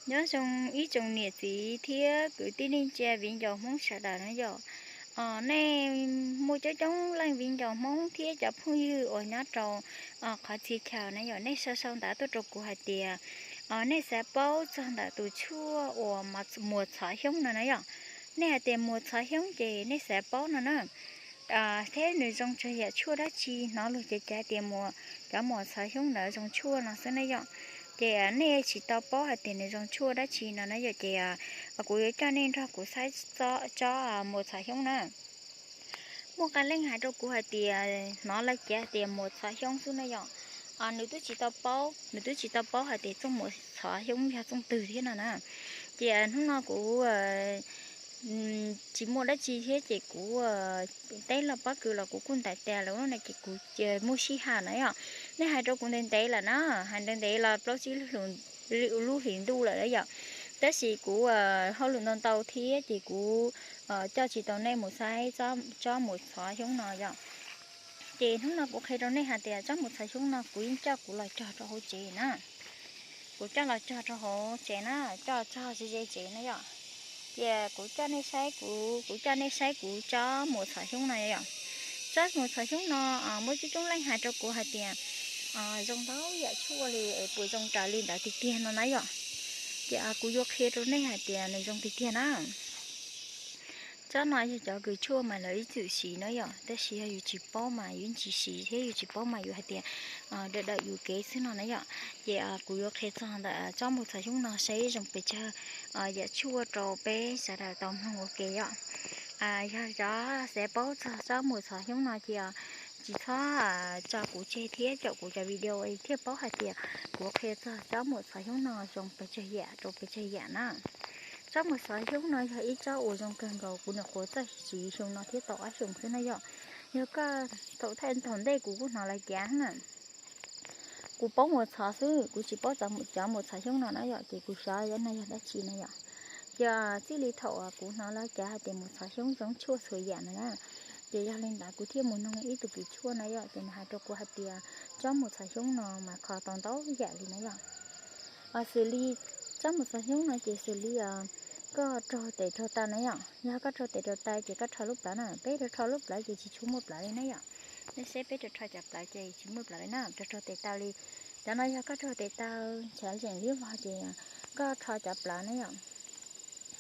Nyob zoo ib tsoom niam txiv thiab kwv tij neej tsa viv ncaus Hmoob sawv daws na yom. Nej muaj coob coob leej viv ncaus Hmoob thiab cov phooj ywg uas nyob rau qhov txhia chaw na yom, nej sau sau ntawv tuaj rau kuv hais tias nej xav paub txog ntawm tus tshuaj uas muas txhov xyoob no na yom. Nej hais tias muas txhov xyoob ces nej xav paub no na, thiab nws zoo tsawg yam tshuaj dab tsi, hnov luag cav cav tias muas, cov muas txhov xyoob ntawd zoo tshuaj no xwb na yom. Ces nej tsis tau paub hais tias nws zoo tshuaj dab tsi no na yom, ces kuv yuav coj nej nrog kuv saib tsob muas txhov xyoob na. Muaj qee leej hais rau kuv hais tias hnov lawv cav tias muas txhov xyoob xwb na yom. Nws twb tsis tau paub, nws twb tsis tau paub hais tias txoj muas txhov xyoob yog txoj twg thiab no na. Ces hnub no kuv tsis muaj dab tsi thiab ces kuv teb los pob kws los kuv kuj ntais tas lawm no ces kuv muaj sij hawm na yom. Nej hais rau kuv ntev ntev lawm na, hais ntev ntev los plaub tsib lub hlis ntuj lawm na yom. Tab sis kuv hauj lwm ntau ntau thiab ces kuv coj tsis tau nej mus saib tsob muas txhov xyoob no yom. Ces hnub no kuv qhia rau nej hais tias tsob muas txhov xyoob no kuv yeej coj kuv los cog rau hauv tsev na. Kuv coj los cog rau hauv tsev na, coj txog ze ze tsev na yom. Ces kuv coj nej saib kuv, kuv coj nej saib kuv tsob muas txhov xyoob no yom. Tsob muas txhov xyoob no muaj coob coob leej hais rau kuv hais tias zoo ntau yam tshuaj li es puas zoo raws li ntawd tiag tiag no na yom. Ces kuv yuav qhia rau nej hais tias nws zoo tiag tiag na. Tsob no yog cov kws tshuaj mas lawv ib txwm siv na yom, tab sis yog yus tsis paub mas yus tsis siv thiab yus tsis paub mas yus hais tias dawm dawm yus kev xwb no na yom. Ces kuv yuav qhia txog ntawm tsob muas txhov xyoob no saib zoo pes tsawg yam tshuaj rau peb sawv daws tau mloog ua ke yom. Yog cov xav paub txog tsob muas txhov xyoob no ces tsis txhob tso kuv tseg thiab caum kuv cov video thiaj paub hais tias kuv qhia txog tsob muas txhov xyoob no zoo pes tsawg yam rau pes tsawg yam na. Tsob muas txhov xyoob no yog ib tsob uas zoo kawg nkaus, kuv nyuam qhuav txawj siv xyoo no thiab tau ob xyoos xwb na yom. Yog koj thaum thaij thaum ntej kuv kuj hnov lawv cav na. Kuv paub muas txhov xwb, kuv tsis paub cov muas txhov xyoob no na yom, ces kuv xav no yog dab tsi na yom. Ces txij li thaum kuv hnov lawv cav hais tias muas txhov xyoob zoo tshuaj txhua yam no na, ces yog li ntawd kuv thiaj mus noog ib tug kws tshuaj na yom, ces nws hais rau kuv hais tias tsob muas txhov xyoob no mas kho tau ntau yam li na yom. Xws li tsob muas txhov xyoob no ces xws li koj raug tes raug taw na yom, yog koj raug tes raug taw ces koj rho lub plawv na, peb rho lub plawv ces tsis tshua muaj plawv li na yom. Nej saib peb rho cov plawv ces tsis muaj plawv li na, raug raug tes taw li. Cov no yog koj raug tes taw ntshav zeem liab vog ces koj rho cov plawv na yom.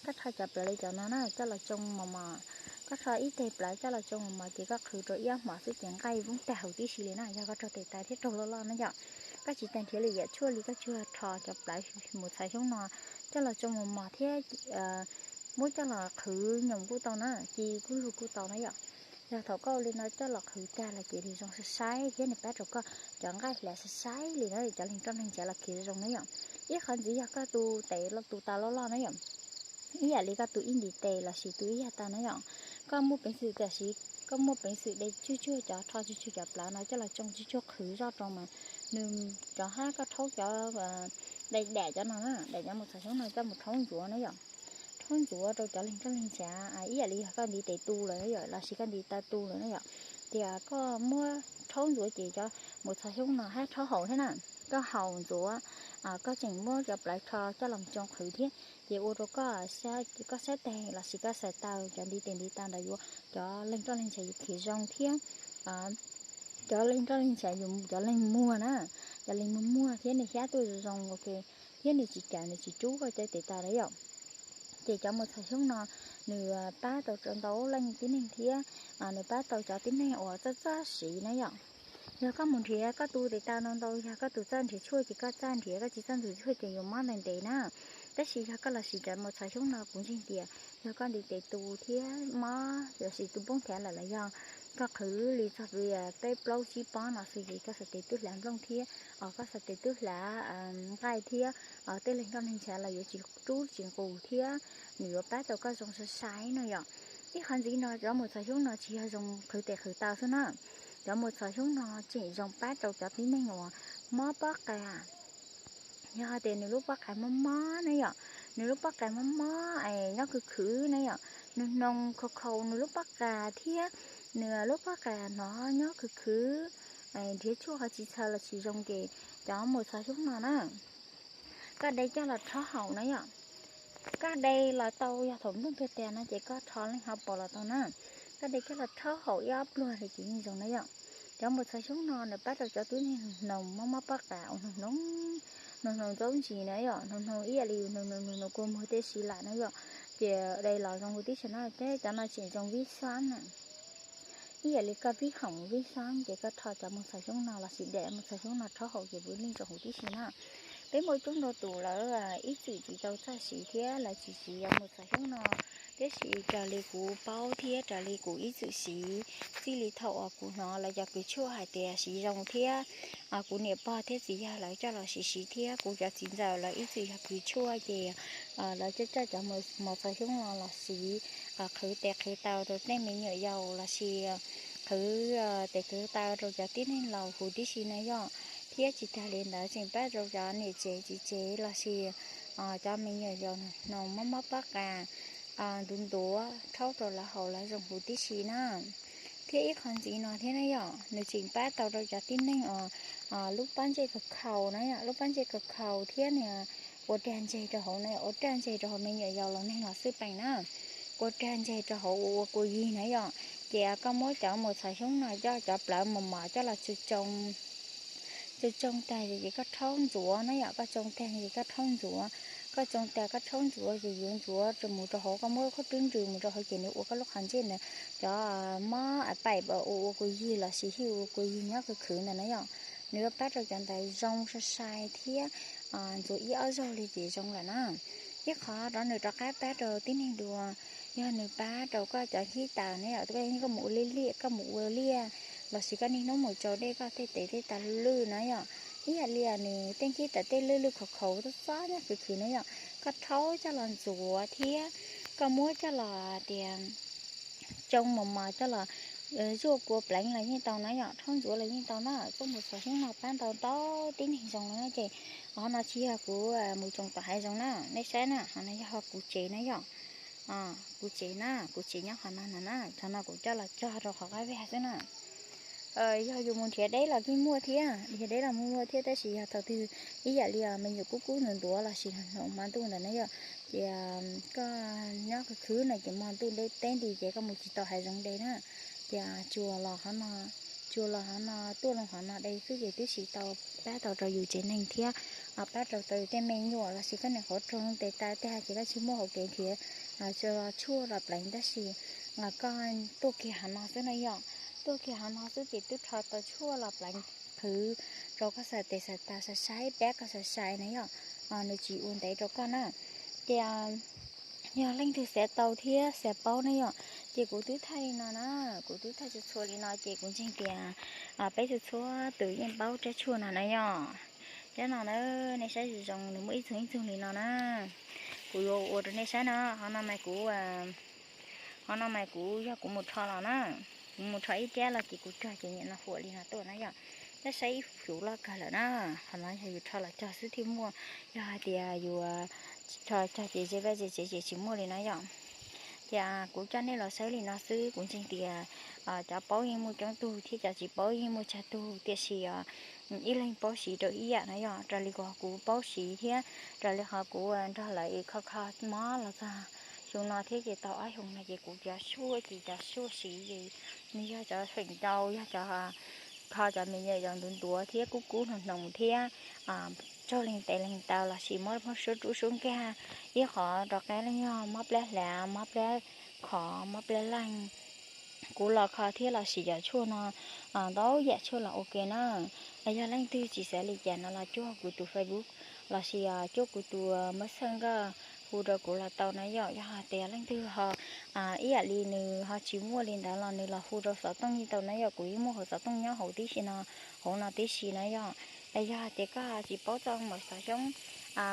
Koj rho cov plawv li cov no na coj los tsoo mos mos. Koj rho ib teg plawv coj los tsoo mos mos ces koj qhwv rau ib ob hmos xwb ces nqaij voob tag huv tib si li na, yog koj raug tes taw thiab raug loj loj na yom. Koj tsis tas nrhiav lwm yam tshuaj li, koj tsuas rho cov plawv muas txhov xyoob no coj los tsoo mos mos thiab muab coj los qhwv nyoos kuj tau na, ci kuj lug kuj tau na yom. Yog thaum koj ua li no coj los qhwv tag los ces nws zoo sai sai thiab nws pab rau koj cov nqaij hlav sai sai li na, cov leeg roj leeg ntshav los khiav zoo na yom. Ib qhov ntxiv yog koj tus tes tus taw loj loj na yom, ib yam li koj tus ib ntiv tes lossis tus ib yag taw na yom. Koj muaj peev xwm tam sim, koj muaj peev xwm de tsuj tsuag cov, rho tsuj tsuag cov plawv no coj los tsoo tsuj tsuag qhwv zoj rau mas nws, cov hab koj rhaub cov dam dam cov no na, dam cov muas txhov xyoob no coj mus rhaub ntxuav na yom. Rhaub ntxuav rau cov leeg roj leeg ntshav ib yam li yog koj ntiv tes tu lawm na yom, lossis koj ntiv taw tu lawm na yom. Ces koj muab rhaub ntxuav ces cov muas txhov xyoob no hab rhaub haus thiab na. Koj haus ntxuav, koj tseem muab cov plawv rho coj los tsoo qhwv thiab ces ua rau koj, koj sab teg lossis koj xaws taw, cov ntiv tes ntiv taw ntawd yuav, cov leeg roj leeg ntshav yuav khiav zoo thiab cov leeg roj leeg ntshav yus cov leeg muag na, cov leeg muag muag thiab nws hiab tuaj zoo zoo ua ke, thiab nws tsis cam nws tsis rub koj cov tes taw na yom. Ces cov muas txhov xyoob no nws pab tau ntau leej tib neeg thiab nws pab tau cov tib neeg uas txawj txawj siv na yom. Yog koj mus nrhiav koj tus tes taw ntau ntau, yog koj tus txawj nrhiav tshuaj ces koj txawj nrhiav, koj tsis txawj nrhiav tshuaj ces yuav mob ntev ntev na. Tab sis yog koj los siv cov muas txhov xyoob no kuv ntseeg tias yog koj ntiv tes tu thiab mob lossis tu poob thav lawm los yog koj qhwv li txog peb plaub tsib pob no xwb ces koj xav tes twb hlav nplooj thiab, koj xav tes twb hlav nqaij thiab, tej leeg roj leeg ntshav los yuav tsis rub tsis nqus thiab nws yuav pab tau koj zoo sai sai no yom. Ib qhov ntxiv no cov muas txhov xyoob no tsis yog zoo qhwv tes qhwv taw xwb na, cov muas txhov xyoob no tseem zoo pab rau cov tib neeg uas mob pob qa. Yog hais tias nws lub pob qa mob mob na yom, nws lub pob qa mob mob es nyob khwv khwv na yom, nws hnoos khaus khaus nws lub pob qa thiab nws lub pob qa hnov nyob khwv khwv, nrhiav tshuaj qhov tsis txhaws los tsis zoo ces cov muas txhov xyoob no na koj de coj los rhaub haus na yom. Koj de los tau yog thaum ntuj ntuag tiag no ces koj rho leej hauv paus los tau na. Koj de coj los rhaub haus ib ob pluag li ces yeej zoo na yom. Cov mos txhos xyoob no nws pab rau cov tib neeg hnoos mob mob pob qa uas hnoos hnoos, hnoos hnoos ntxaub ntsis na yom, hnoos hnoos ib yam li yus hnoos hnoos hnoos kua muag tej si lam na yom. Ces de los zoo huv tib si na, thiab cov no tseem zoo vib xab na. Ib yam li koj vib hoom vib xab ces koj rho cov mos txhos xyoob no los sis de mos txhos xyoob no rhaub haus ces puav leej zoo huv tib si na. Peb muaj coob ntau tus lawv ib txwm tsis tau txawj siv thiab lawv tsis siv cov mos txhos xyoob no. Tiam sis raws li kuv paub thiab raws li kuv ib txwm siv, txij li thaum uas kuv hnov lawv cov kws tshuaj hais tias siv zoo thiab kuv niam pog thiab txiv yawg lawv coj los siv siv thiab kuv cov txiv ntxawm lawv ib txwm yog kws tshuaj ces lawv coj coj cov mos txhos xyoob no los siv qhwv tes qhwv taw rau tej me nyuam yaus los sis qhwv tes qhwv taw rau cov tib neeg laus huv tib si na yom. Thiab tsis tag li ntawd tseem pab rau cov niam tsev txiv tsev los sis cov me nyuam yaus hnoos mob mob pob qa ntuav ntuav rhaub rau lawv haus lawv zoo huv tib si na. Thiab ib qho ntxiv no thiab na yom, nws tseem pab tau rau cov tib neeg uas lub pob ntseg khaus khaus na yom, lub pob ntseg khaus khaus thiab nws ua rag ntseg rau hauv na, ua rag ntseg rau hauv me nyuam yaus los neeg los xwb peem na. Ua rag ntseg rau hauv ua ua kua yig na yom. Ces koj muab cov mos txhos xyoob no coj cov plawv mos mos coj los tsoo tsoo tag ces koj rhaub ntxuav na yom, koj tsoo tag ces koj rhaub ntxuav. Koj tsoo tag koj rhaub ntxuav ces yuav ntxuav mus rau hauv, koj muab khaub rwb nrws mus rau hauv ces nws ua koj lub qhov ntsej ntawd cov mob a paim ua ua kua yig los sis hij ua kua yig nyob khwv khwv ntawd na yom. Nws yuav pab rau cov ntawd zoo sai sai thiab ntxuav ib ob zaug li ces zoo lawm na. Ib qho rov nws rov qab pab rau tib neeg dua, yog nws pab rau koj cov nkhib taws na yom, koj mus ua liaj liaj, koj mus ua liaj los sis koj niaj hnub mus tsau dej koj tej tes tej taw lwj na yom. Ib yam li nws tej nkhib taws tej lwj lwj khaus khaus txob txob nyob khwv khwv na yom, koj rhaub coj los ntxuav thiab koj muab coj los tias tsoo mos mos coj los zuaj kua pleev los yeej tau na yom, rhaub ntxuav los yeej tau na. Txoj mos txhos xyoob no pab ntau ntau tib neeg zoo no na ces qhov no tsis yog kuv mus tsoos tom hav zoov na, nej saib na, qhov no yog kuv tsev na yom. Kuv tsev na, kuv tsev nyob qhov no na, qhov no kuv coj los cog rau qhov qab vag xwb na. Yog yus mus nrhiav deb los yeej muaj thiab, nrhiav deb los muaj muaj thiab, tab sis yog thaum twg ib yam li me nyuam kub kub ntuav ntuav los sis hnoos hmo ntuj ntawd na yom, ces koj nyob khwv khwv no ces hmo ntuj deb teb nti ces koj mus tsis tau hav zoov de na. Ces tsuas los qhov no, tsuas los qhov no tuaj loo qhov no de xwb ces twb tsis tau pab tau rau yus tsev neeg thiab pab rau tau yus tej me nyuam los sis koj niam qhuav raug tes taw tag ces koj tsis muaj hauv kev nrhiav tshuaj los pleev, tab sis koj tuaj kiag qhov no xwb na yom, tuaj kiag qhov no xwb ces twb rho tau tshuaj los pleev qhwv rau koj xav tes xav taw xav saib pab koj xav sai na yom, nws tsis ua ntev rau koj na. Ces yog leej twg xav tau thiab xav paub na yom, ces kuv twb thaij li no na, kuv twb thaij txhua txhua li no ces kuv ntseeg tias peb txhua txhua tus yeej paub rab tshuaj no na yom. Rab no na, nej saib zoo zoo nws muaj ib txoog ib txoog li no na. Kuv yuav ua rau nej saib no, qhov no mas kuv, qhov no mas kuv yog kuv mus rho los na, kuv mus rho ib rab los ces kuv cog ces nim no huam li no tuaj na yom. Tab saib ib fuv loj kawg lawm na, qhov no yog yus rho los cog xwb thiaj muaj, yog hais tias yus tsis rho cog ces ze vaj ze tsev ces tsis muaj li na yom. Ces kuv coj nej los saib li no xwb, kuv ntseeg tias cov paub yeej muaj coob tug thiab cov tsis paub yeej muaj tsawg tug, tiam sis ib leeg paub siv rau ib yam na yom. Raws li qhov kuv paub siv thiab raws li qhov kuv nrog lawv es kho kho mob los txog xyoo no thiab ces tau ob xyoos no ces kuv cov tshuaj ces cov tshuaj siv ces nws yog cov feem ntau yog cov kho cov me nyuam yaus ntuav ntuav thiab kub kub hnoos hnoos thiab tsaug leeg tes leeg taw los sis mob suab rub suab nkag, ib qhov rov qab los yog mob plab hlav, mob plab khov, mob plab leeg. Kuv los kho thiab los siv cov tshuaj no ntau yam tshuaj los ua ke na. Yog leej twg tsis xav li cas no los cuaj kuv tus Facebook los sis cuaj kuv tus Messenger hu rau kuv los tau na yom. Yog hais tias leej twg ho ib yam li nws ho tsis muaj li ntawd los nws los hu rau xov tooj yeej tau na yom, kuv yeej muaj hauv xov tooj nyob hauv tib si no, hauv no tib si na yom. Yog hais tias koj tsis paub txoj mos txhos xyoob,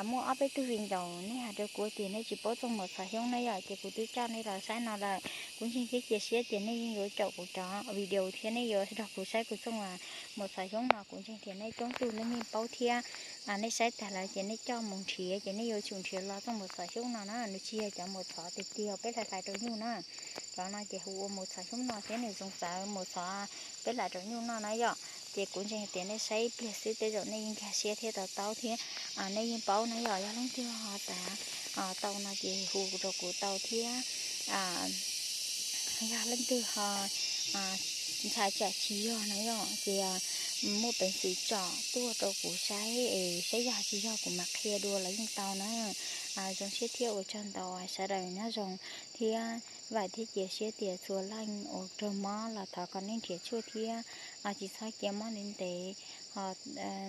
muaj ob peb tug viv ncaus nej hais rau kuv tias nej tsis paub txoj mos txhos xyoob na yom, ces kuv twb coj nej los saib no lawm. Kuv ntseeg thiab cia siab tias nej yeej yuav caum kuv cov video thiab nej yuav nrog kuv saib kuv txoj mos txhos xyoob no. Kuv ntseeg tias nej coob tug nej yeej paub thiab, nej saib tag lawm ces nej coj mus nrhiav ces nej yuav tsum nrhiav los txoj mos txhos xyoob no na, nws tsis yog cov mos txhos tiag tiag peb hlais hlais rau nyuj na. Cov no ces hu ua mos txhos xyoob no thiab nws zoo txawv mos txhos peb hlais rau nyuj noj na yom. Ces kuv ntseeg tias nej saib ib pliag xwb tej zaum nej yeej nkag siab thiab to taub thiab. Nej yeej paub na yom, yog leej twg ho tas tau no ces hu rau kuv tau thiab. Yog leej twg ho ntshai tsam tsis yog no yom, ces muaj peev xwm tsom tuaj rau kuv saib es saib yog tsis yog kuv mam qhia dua los yeej tau na. Zoo siab thiab ua tsaug ntau, sawv daws nyob zoo thiab. Vam thiab cia siab tias txhua leej uas raug mob los thov kom nej nrhiav tshuaj thiab tsis txhob cia mob ntev ntev. Ho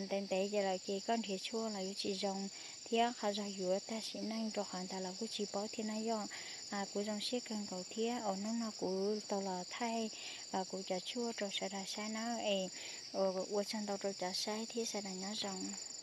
ntev ntev ces lawm ces koj nrhiav tshuaj los yuav tsis zoo thiab qhov zog yuav tag sim neej rau qhov ntawd los kuj tsis paub thiab na yom. Kuv zoo siab kawg nkaus thiab uas hnub no kuv tau los thaij kuv cov tshuaj rau sawv daws saib na. Es ua tsaug ntau rau cov saib thiab, sawv daws nyob zoo.